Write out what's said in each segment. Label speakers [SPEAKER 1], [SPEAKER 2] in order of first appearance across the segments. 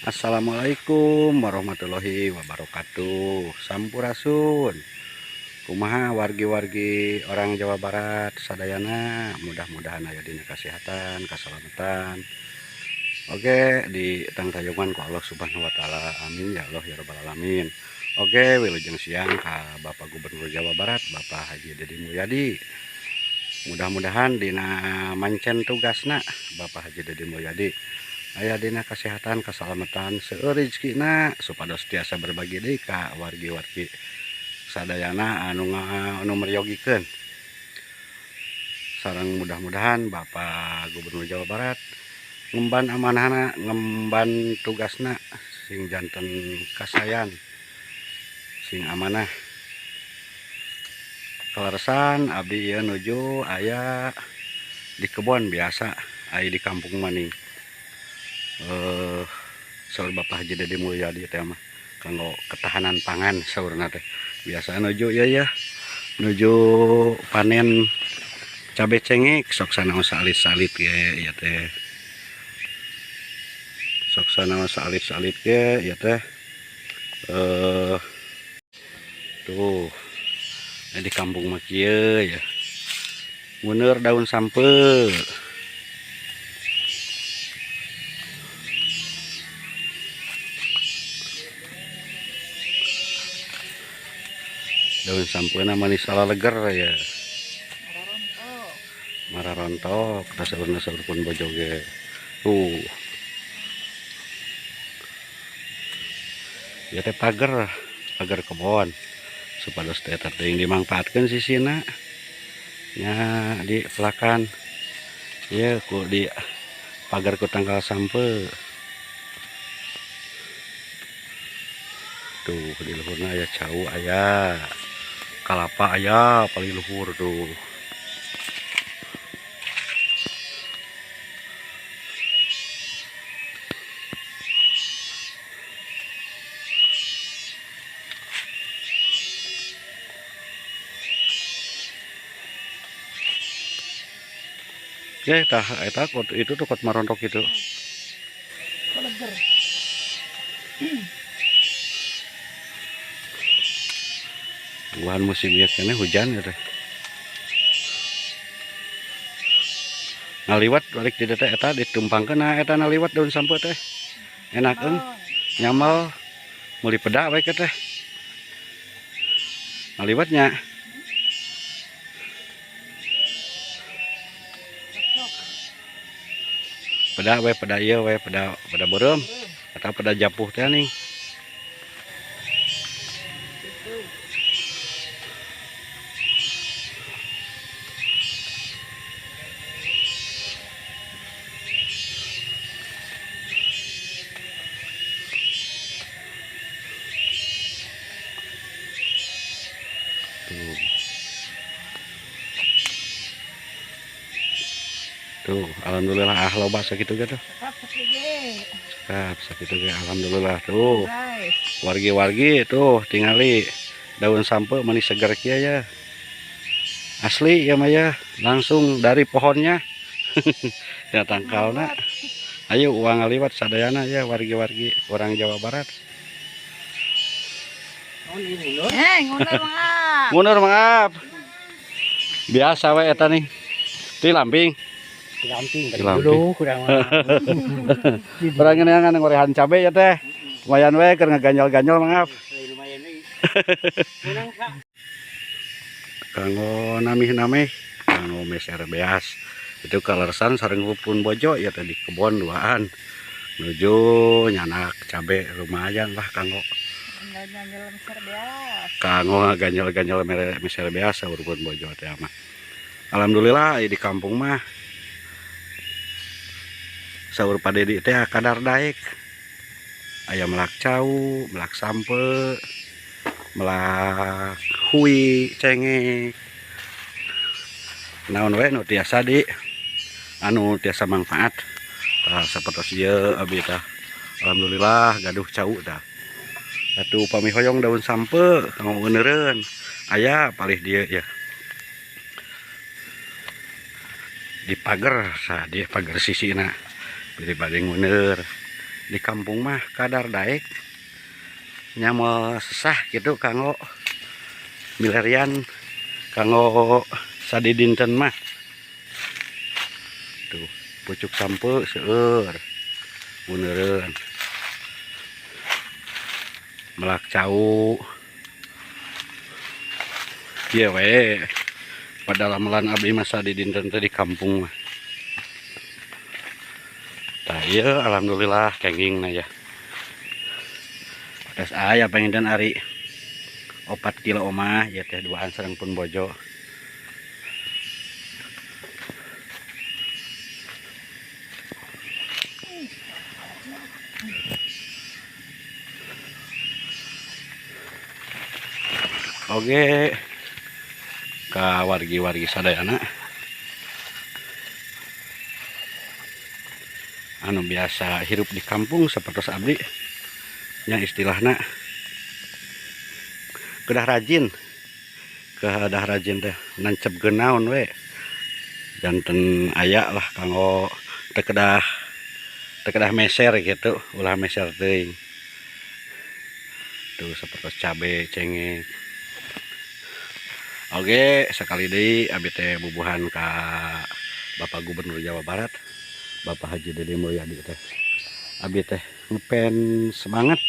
[SPEAKER 1] Assalamualaikum warahmatullahi wabarakatuh. Sampurasun. Kumaha wargi-wargi orang Jawa Barat sadayana, mudah-mudahan aya dina kesehatan, keselamatan. Oke, ditangtayungan ku Allah Subhanahu wa taala. Amin ya Allah ya rabbal alamin. Oke, wilujeng siang ka Bapak Gubernur Jawa Barat, Bapak Haji Dedi Mulyadi. Mudah-mudahan dina mancen tugasna Bapak Haji Dedi Mulyadi aya dina kesehatan, keselamatan, seueur rezekina supados tiasa berbagi deui ka wargi-wargi sadayana anu meryogikeun. Sareng mudah-mudahan Bapak Gubernur Jawa Barat ngemban amanahna, ngemban tugasna sing janten kasayan, sing amanah. Kaleresan abdi ieu nuju aya di kebon biasa, aya di kampung maning. Saur Bapak Haji Dedi Mulyadi teh mah kanggo ketahanan pangan saurna teh. Biasa nuju ieu ya, nuju panen cabe cengek sok sanaos salit-salit ge ieu teh. Sok sanaos salit-salit ge ieu teh. Tuh di kampung mah kieu ya. Muneur daun sampeu. Daun sampeuna manis leger ya. Mararontok, saurna saur pun bojo ge. Tuh. Ya teh pager, pager kebon. Supados teh eta teuing dimangpaatkeun sisina. Nya di pelakan. Ieu ku di pager ku tangkal sampeu. Tuh di luhurna aya cau aya. Kalapa aya paling luhur tuh. Ya, tah eta kot itu tuh kot marontok itu.
[SPEAKER 2] Leger.
[SPEAKER 1] Bulan musim ieu keneh hujan ya teh. Ngaliwat balik di teh eta ditumpangkeun nah eta ngaliwat daun sampeu teh. Enakeun nyamal meuli peda we teh. Ngaliwatnya. Peda we peda ieu we peda peda beureum atau peda japuh teh nih. Tuh. Tuh, alhamdulillah ah loba sakitu ge tuh. Cekap sakitu ge alhamdulillah tuh. Wargi-wargi tuh tingali daun sampeu manis seger kieu ya. Asli ya mah ya, langsung dari pohonnya. Ya tangkalna. Ayo uang ngaliwat sadayana ya wargi-wargi orang Jawa Barat.
[SPEAKER 2] Ngunur maaf.
[SPEAKER 1] Ngunur maaf. Biasa we eta nih. Ti lamping.
[SPEAKER 3] Lamping
[SPEAKER 1] Ti lamping.
[SPEAKER 3] Dulu kurang mah.
[SPEAKER 1] Urang ngeunaan ngorehan cabe ya teh. Lumayan we keur ngaganjal-ganjal maaf.
[SPEAKER 3] Lumayan we. Menang ka.
[SPEAKER 1] Kanggo namih-namih, kanggo meser beas. Itu kaleresan sareng pun bojo ya teh di kebon duaan. Nuju nyanak cabe lumayan lah kanggo.
[SPEAKER 2] Ganjal meser beas.
[SPEAKER 1] Kanggo ngaganjal-ganjal meser beas saur pun bojo teh mah. Alhamdulillah di kampung mah saur Pak Dedi teh kadar daek. Aya melak cau, melak sampeu, melak hui, cengek. Naon we nu tiasa di anu tiasa manfaat. Tah sapertos ieu abi tah. Alhamdulillah gaduh cau tah. Atuh upami hoyong daun sampeu kanggo euneureun aya palih dieu ya. Di pager sa di pager sisina. Bari bade nguneur. Di kampung mah kadar daek nya moal sesah gitu kanggo milarian kanggo sadidinten mah. Tuh pucuk sampeu seueur buneureun melak cau ieu we padalamelan abdi mah sadidinten teh di kampung mah. Tah ieu alhamdulillah kenging na ya. Tes aya panginten ari 4 kilo omah ieu teh duaan sareng pun bojo. Oke, ka wargi-wargi sadayana anu biasa hirup di kampung sapertos abdi nya istilahna kedah rajin teh nancep genaon we janten aya lah kanggo teu kedah meser gitu, ulah meser teuing. Tuh sapertos cabe cengek. Oke, sekali deui abi teh bubuhan ka Bapak Gubernur Jawa Barat, Bapak Haji Dedi Mulyadi teh. Abi teh ngefans semangat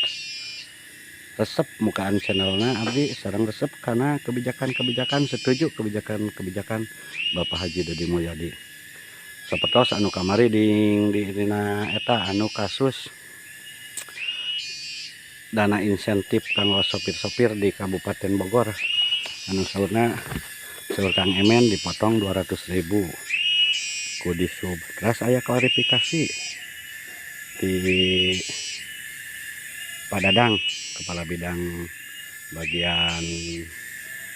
[SPEAKER 1] resep mukaan channelna abdi sareng resep karena kebijakan-kebijakan, setuju kebijakan-kebijakan Bapak Haji Dedi Mulyadi. Sapertos anu kamari di dina eta anu kasus dana insentif kanggo sopir-sopir di Kabupaten Bogor anu saurna saur Kang Emen dipotong 200.000 ku Dishub. Terus aya klarifikasi di Pak Dadang, kepala bidang bagian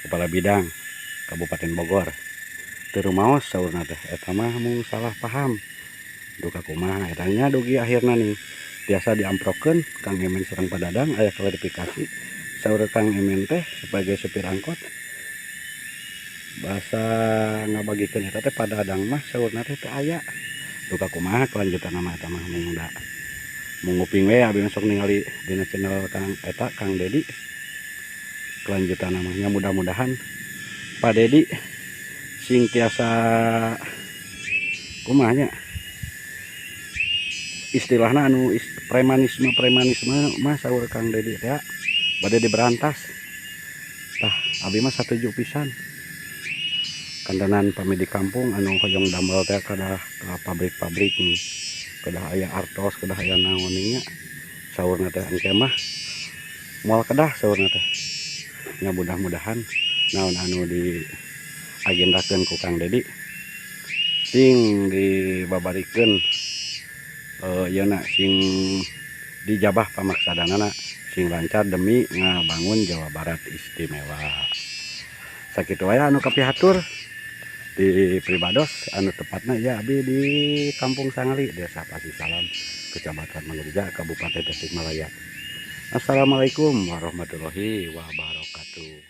[SPEAKER 1] kepala bidang Kabupaten Bogor. Teu rumaos saurna teh eta mah mung salah paham. Duka kumaha eta nya dugi akhirna nih biasa diamprokeun Kang Emen sareng Pak Dadang aya klarifikasi saur Kang Emen teh sebagai supir angkot bahasa ngabagikeun eta teh Pak Dadang mah saurna teh teu aya. Duka kumaha kelanjutan mah eta mah mung da mung nguping we abi sok ningali dina channel Kang eta Kang Dedi. Kelanjutan namanya mudah-mudahan Pak Dedi sing tiasa kumaha nya istilahna anu premanisme mah saur Kang Dedi teh bade diberantas. Tah abi mah satuju pisan. Kandanan pami di kampung anu hoyong damel teh kadah ka pabrik-pabrik nih, kedah aya artos, kedah aya naon nya saurna teh engke mah moal kedah saurna teh. Nya mudah-mudahan naon anu di agendakeun ku Kang Dedi sing dibabarikeun ieu na sing dijabah pamaksadanana sing lancar demi ngabangun Jawa Barat istimewa. Sakitu wae anu kapihatur di pribados anu tepatna ya abi di Kampung Sangali, Desa Pasisalam, Kecamatan Mangureja, Kabupaten Tasikmalaya. Assalamualaikum warahmatullahi wabarakatuh.